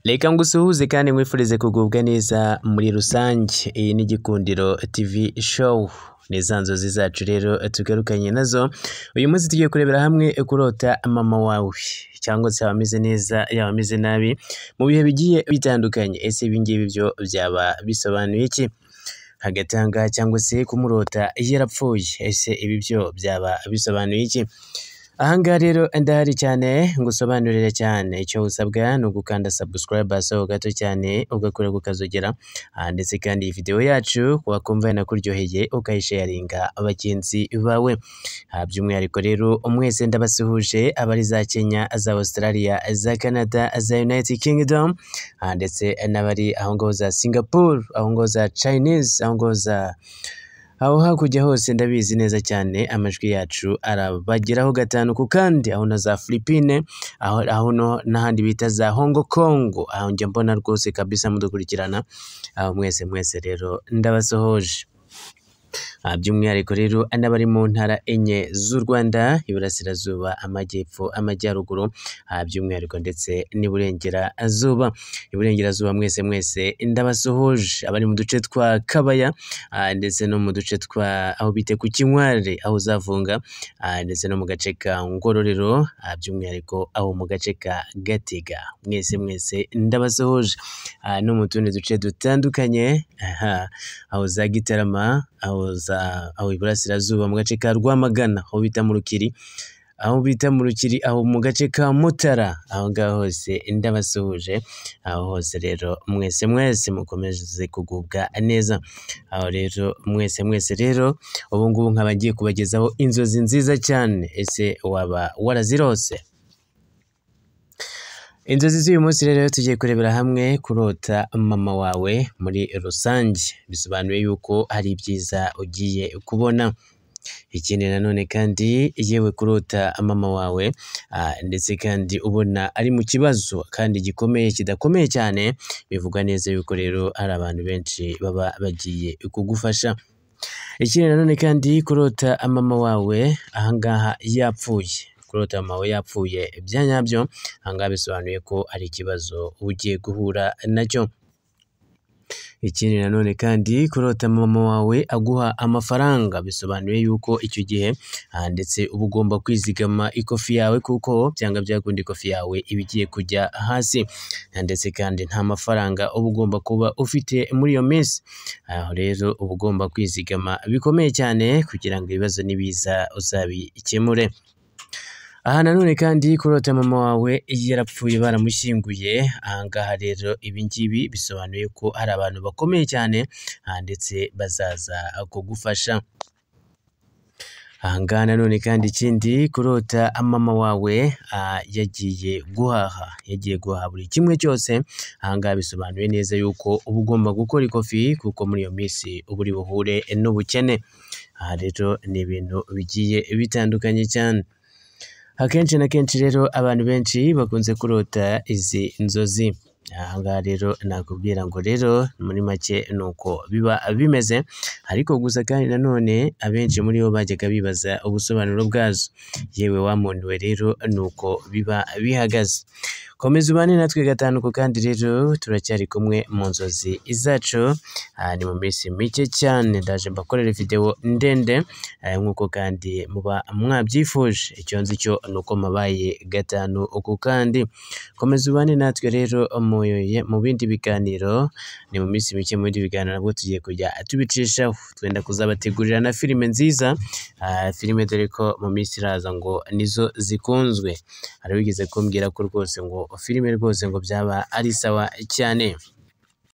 Reka ngusuhuze kandi nkwifurize kugubwa neza muri rusange. Iyi ni Gikundiro TV show, ni za nzozi zacu rero tugarukanye nazo. Uyu munsi tugiye kurebera hamwe kurota mama wawe, cyangwa se yaba ameze neza yaba ameze nabi mu bihe bigiye bitandukanye. Ese ibi ngibi byo byaba bisobanuye iki? Hagati aha ngaha cyangwa se kumurota yarapfuye, ese ibi byo byaba bisobanuye iki? Aha ngaha rero ndahari cyane ngusobanurire cyane. Icyo usabwa ni ugukanda subscribe hasi aho gato cyane, ugakora kukazogera, ndetse kandi iyi video yacu wakumva yanakuryoheye ukayisharinga bagenzi bawe. By'umwihariko rero mwese ndabasuhuje, abari za Kenya, za Australia, za Canada, za United Kingdom, ndetse n'abari aho ngaho za Singapore, aho ngaho za Chinese, aho ngaho za aho hakurya hose, ndabizi neza cyane amajwi yacu arabageraho gatanu ku kandi, aho na za Philippine, aho no n'ahandi bita za Hong Kong, aho njya mbona rwose kabisa mudukurikirana, aho mwese mwese rero ndabasohoje. By'umwihariko rero n'abari mu ntara enye z'u Rwanda, Iburasirazuba, Amajyepfo, Amajyaruguru, by'umwihariko ndetse n'Iburengerazuba. Iburengerazuba mwese mwese ndabasuhuje, abari mu duce twa Kabaya, ndetse no mu duce twa aho bita ku Kinkware, aho uzavunga, ndetse no mu gace ka Ngororero, by'umwihariko aho mu gace ka Gatega, mwese mwese ndabasuhuje, no mu tundi duce dutandukanye, aha, aho za Gitarama, aho za aho Iburasirazuba mu gace ka Rwamagana, aho bita mu Rukiri, aho bita mu Rukiri, aho mu gace ka Mutara, aho ngaho hose ndabasuhuje, aho hose rero mwese mwese mukomeze kugubwa neza. Aho rero mwese mwese rero ubu ngubu nkaba ngiye kubagezaho inzozi nziza cyane, ese waba warazirose? Inzozi z'uyu munsi rero tugiye kurebera hamwe kurota mama wawe muri rusange, bisobanuye yuko hari ibyiza ugiye kubona. Ikindi nanone kandi yewe kurota mama wawe, ndetse kandi ubona ari mu kibazo kandi gikomeye kidakomeye cyane, bivuga neza yuko rero hari abantu benshi baba bagiye kugufasha. Ikindi nanone kandi kurota mama wawe aha ngaha yapfuye, kurota mama wawe yapfuye bya nyabyo, aha ngaha bisobanuye ko hari ikibazo ugiye guhura nacyo. Ikindi nanone kandi kurota mama wawe aguha amafaranga, bisobanuye yuko icyo gihe, ndetse uba ugomba kwizigama ikofi yawe, kuko byanga byakunda ikofi yawe iba igiye kujya hasi, ndetse kandi nta mafaranga uba ugomba kuba ufite muri iyo minsi. Aho rero uba ugomba kwizigama bikomeye cyane kugira ngo ibibazo nibiza uzabikemure. Aha nanone kandi kurota mama wawe yarapfuye baramushyinguye, aha ngaha rero ibi ngibi bisobanuye ko hari abantu bakomeye cyane, ndetse bazaza kugufasha. Aha ngaha nanone kandi ikindi kurota mama wawe yagiye guhaha, yagiye guhaha buri kimwe cyose, aha ngaha bisobanuye neza yuko uba ugomba gukora ikofi, kuko muri iyo minsi uba uri buhure n'ubukene. Aha rero ni ibintu bigiye bitandukanye cyane. Akenshi na kenshi rero abantu benshi bakunze kurota izi nzozi. Aha ngaha rero nakubwira ngo rero muri make ni uko biba bimeze, ariko gusa kandi nanone abenshi muri bo bajyaga bibaza ubusobanuro bwazo. Yewe wa muntu we rero ni uko biba bihagaze. Komeza ubane natwe gatanu ku kandi rero turacyari kumwe mu nzozi zacu, ni mu minsi mike cyane ndaje mbakorere video ndende, nk'uko kandi muba mwabyifuje. Icyo nzi cyo ni uko mabaye gatanu uku kandi. Komeza ubane natwe rero mu bindi biganiro, ni mu minsi mike mu bindi biganiro nabwo tugiye kujya tubicishaho, twenda kuzabategurira na filime nziza, filime dore ko mu minsi iraza ngo nizo zikunzwe. Hari wigeze kumbwira ko rwose ngo filime rwose ngo byaba ari sawa cyane.